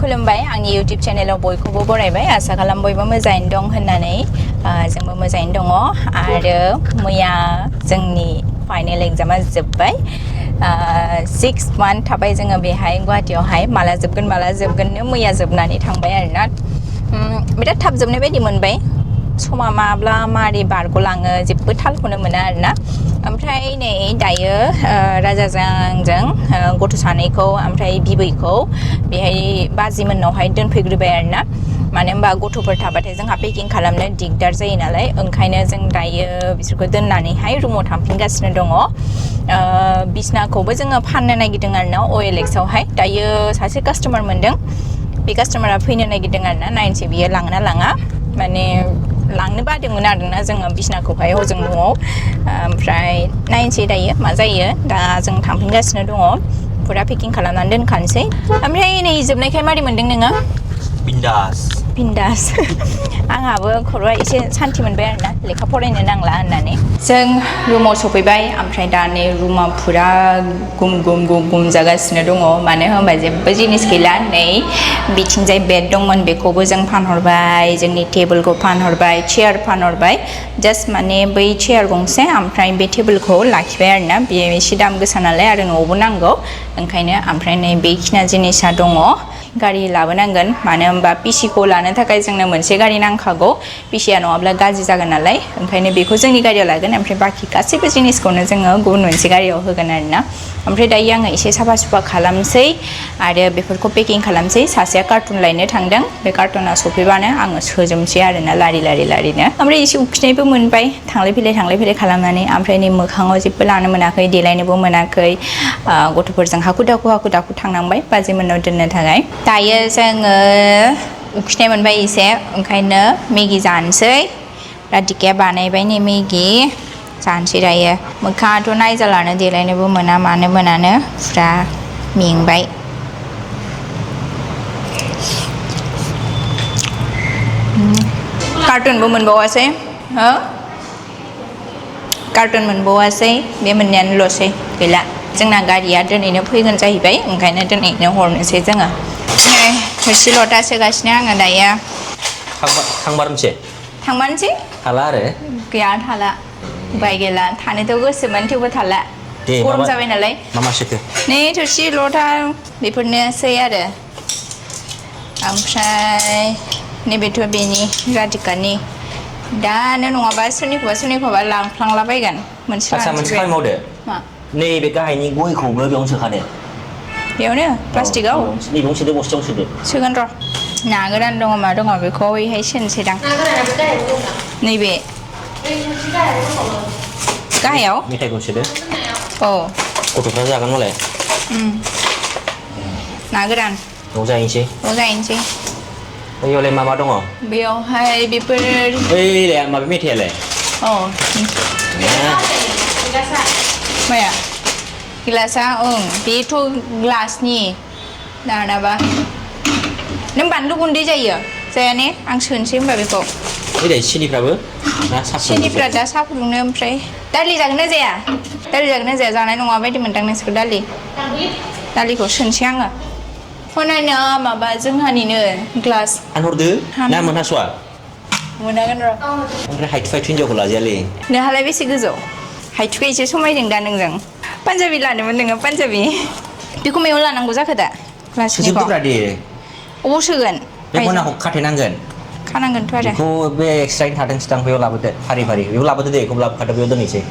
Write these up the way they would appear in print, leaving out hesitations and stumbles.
खुलुमबाय आंनि YouTube चेनेलाव बयखौबो बरायबाय आसा खालाम बयबो मोजाङैनो दं होननानै जोंबो मोजाङैनो दङ आरो मैया जोंनि फाइनाल एग्जामा जोब्बाय 6 मान्थ थाबाय जोङो बेहाय गुवाहाटीयावहाय माला जोबगोननो मैया जोबनानै थांबाय आरोना बिराद थाब जोबनाय बायदि मोनबाय समा माब्ला मारै बारग'लाङो जेबो थालखौनो मोना आरोना ओमफ्राय नै दायो राजाजों गथ' सानैखौ ओमफ्राय बिबैखौ बेहाय बाजिमोननावहाय दोनफैग्रोबाय आरोना मानो होनबा गथ'फोर थाबाथाय जोंहा पेकिं खालामनो दिगदार जायो नालाय ओंखायनो जों दायो बिसोरखौ दोननानैहाय रुमाव थांफिनगासिनो दङ बिसनाखौबो जोङो फाननो नागिरदों आरोना OLX आवहाय दायो सासे कास्टमार मोनदों बे कास्टमारा फैनो नागिरदों आरोना नायनोसै बियो लाङोना लाङा माने लांनो बादोंमोन आरोना जोङो बिसनाखौहाय हजों न'आव ओमफ्राय नायनोसै दायो मा जायो दा जों थांफिनगासिनो दङ फुरा पेकिं खालामनानै दोनखानोसै ओमफ्राय नै जोबनायखाय मारै मोनदों नोङो बिन्दास आंहाबो खर'आ एसे सान्ति मोनबाय आरोना लेखा फरायनो नांला होननानै जों रुमाव सफैबाय ओमफ्राय दा नै रुमा फुरा गुम जागासिनो दङ मानो होनबा जेबो जिनिस गैला नै बिथिंजाय बेड दंमोन बेखौबो जों फानहरबाय जोंनि टेबोलखौ फानहरबाय चेयार फानहरबाय जास्ट माने बै चेयार गंसे ओमफ्राय बे टेबोलखौ लाखिबाय आरोना बेयो एसे दाम गोसा नालाय आरो न'आवबो नांगौ ओंखायनो ओमफ्राय नै बेखिना जिनिसा दङ गारि लाबोनांगोन मानो होनबा पिसिखौ लानो थाखाय जोंनो मोनसे गारि नांखागौ पिसिया नङाब्ला गाज्रि जागोन नालाय ओंखायनो बेखौ जोंनि गारियाव लागोन ओमफ्राय बाखि गासैबो जिनिसखौनो जोङो गुबुन मोनसे गारियाव होगोन आरोना ओमफ्राय दायो आङो एसे साफा सुफा खालामसै आरो बेफोरखौ पेकिं खालामसै सासेया कार्टुन लायनो थांदों बे कार्टुना सफैबानो आङो सोजोबसै आरोना लारिनो ओमफ्राय एसे उखैनायबो मोनबाय थांलाय फैलाय खालामनानै ओमफ्राय नै मोखाङाव जेबो लानो मोनाखै देलायनोबो मोनाखै गथ'फोरजों हाखु दाखु थांनांबाय बाजैमोननाव दोननो थाखाय दायो जोङो उखैनाय मोनबाय एसे ओंखायनो मेगि जानोसै राधिकाया बानायबाय नै मेगि जानोसै दायो मोखाङाथ' नायजालानो देलायनोबो मोना मानो मोनानो फुरा मेंबाय कार्टुनबो मोनबावासै बे मोननायानोल'सै गैला जोंना गारिया दिनैनो फैगोन जाहैबाय ओंखायनो दिनैनो हरनोसै जोङो थोरसि लथा सोगासिनो आङो दायो थांबारनोसै हाला आरो गैया हाला उपाय गैला थानोथ' गोसोमोन थेवबो थाला गरम जाबाय नालाय नै थोरसि लथा बेफोरनोसै आरो ओमफ्राय नैबेथ' बेनि राधिकानि दानो नङाबा सोरनिखौबा लांफ्लांलाबायगोन मोनसे खामानि मावदो मा नैबे गाहायनि गयखौबो बेयावनो सोखादो बेयावनो प्लास्टिकआव नैबेयावनो सोदो बस्थायावनो सोदो सोगोन र' ना गोरान दङ मा दङ बेखौ ओइहाय सोनोसैदां नैबे गाहायाव मेथाइखौ सोदो औ गथ'फ्रा जागोन मालाय ना गोरान न'आव जाहैनोसै बैयावलाय मा दङ बेयावहाय बेफोर ओइलाय माबा मेथाइयालाय माया गिलासा बेथ' ग्लासनि दानाबा नों बानलु गुन्दै जाया ने आं सोनोसै होनबा बेखौ सिनिफ्राबो सिनिफ्रा दा साहा फुदुंनो ओमफ्राय दालि जागोन ना जाया जानाय नङा बायदि मोनदां नोंसोरखौ दालिखौ सोनोसै आङो फनायनो माबा जोंहानिनो ग्लास फानहरदो ना मोनहास'आ मोनागोन र' ओमफ्राय हाइथुखायथ' हिनजावखौ लाजायालै नोंहालाय बेसे गोजौ हाइथुखै एसे समायदों दा नोंजों पान्जाबि लानोमोन नोङो पान्जाबि बेखौ मायाव लानांगौ जाखो दा क्लासनिखौ अबाव सोगोन बे खनाखौ खानांगोनथ' आरो बेखौ बे एक्सट्रायै थादोंसो दां बेयाव लाबोदो फारि बेयाव लाबोदो दे बेखौ लाबोखादो बेयाव दोनहैसै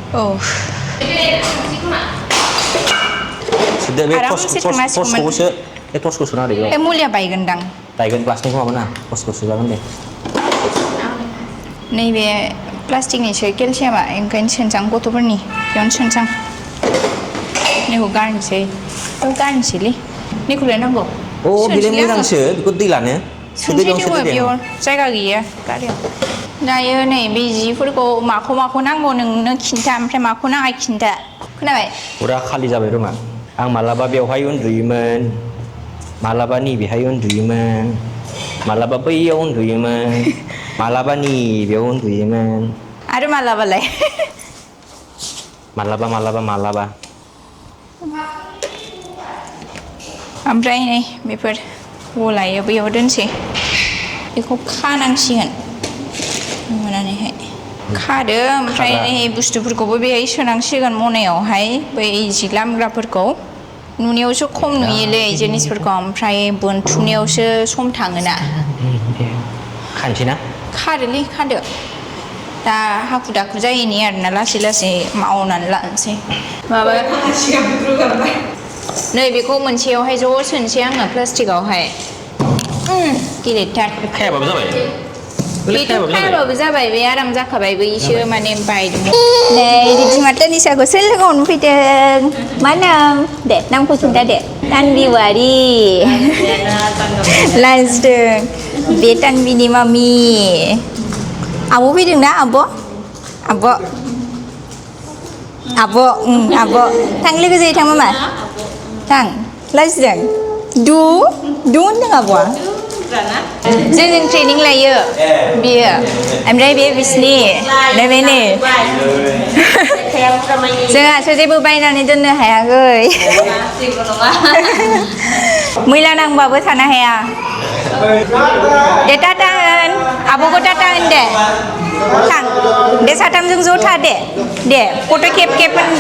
आरामसे थांनांसिगौमोन बे टर्चखौ सोना होदो बे मुलिया बायगोनदां प्लास्टिकखौ माबाना टर्चखौ सोजागोन दे नैबे प्लास्टिकनिसो केलसियामा ओंखायनो सोनसां गथ'फोरनि बेयावनो सोनसां नैखौ गारनोसैलै नैखौलाय नांगौ बेलाय मोजांसो बेखौ दै लानो सोनसै दङ बेयाव जायगा गैया गारियाव दायो नै बे जिफोरखौ माखौ नांगौ नोंनो खिन्था ओमफ्राय माखौ नाङा खिन्था खोनाबाय फुरा खालि जाबाय रुमा आं मालाबा बेवहाय उन्दुयोमोन मालाबा नैबेहाय उन्दुयोमोन मालाबा बैयाव उन्दुयोमोन मालाबा नैबेयाव उन्दुयोमोन आरो मालाबालाय मालाबा ओमफ्राय नै बेफोर गलायो बैयाव दोनसै बेखौ खानांसिगोन मोनानैहाय खादो ओमफ्राय बुस्थुफोरखौबो बेहाय सोनांसिगोन मनायावहाय बै जि लामग्राफोरखौ नुनायावसो खम नुयोलै जिनिसफोरखौ ओमफ्राय बोनथुमनायावसो सम थाङोना खानसै ना खादोलै खादो दा हाखु दाखु जायैनि आरोना लासै लासै मावनानै लानोसै माबा नै बेखौ मोनसेयावहाय ज' सोनोसै आङो प्लास्टिकआवहाय गिलिरथार खायाबाबो जाबाय बेथ' खायाबाबो जाबाय बे आराम जाखाबाय बैसो माने बायदोंमोन नै रिधिमा तानिसाखौ सोर लोगो हमनो फैदों मा नाम दे नामखौ खिन्था दे तानबि औवारि लाजिदों बे तानबिनि मामि आब' फैदोंना आब' आब' आब' आब' थां लोगो जायो थां मामा थां लाजिदों दु होनदों आब'आ जोंजों ट्रेनिं लायो बियो ओमफ्राय बे बिसिनि नै जोंहासो जेबो बायनानै दोननो हायाखै मैला नांबाबो थानो हाया दे टाटा होन आब'खौ टाटा होन दे थां दे साथामजों ज' था दे फट' खेब होन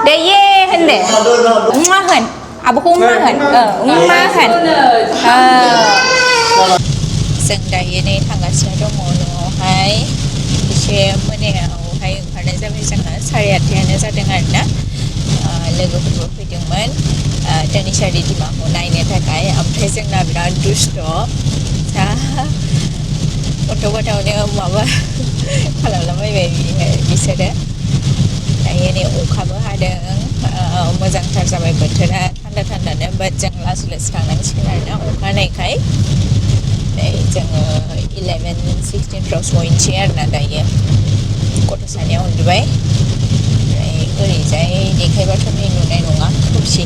दे ये होन दे मुवा होन आब'खौ मा होन मा होन जों दायो नै थांगासिनो दङ न'आवहाय एसे मोनायावहाय ओंखारनाय जाबाय जोङो 8:30 जादों आरोना लोगोफोरबो फैदोंमोन तानिसा रिधिमाखौ नायनो थाखाय ओमफ्राय जोंना बिराद दुस्ट जा गथ' गथावनो माबा खालामलाबायबाय बिसोरो दायो नै अखाबो हादों मोजांथार जाबाय बोथोरा थान्दा थान्दानो बाट जों लासै लासै थांनांसिगोन आरोना अखा हानायखाय जोङो 11-16 सहैनोसै आरोना दायो गथ' सानैया उन्दुबाय ओमफ्राय ओरैजाय देखायबाथ' नुनाय नङा खोमसि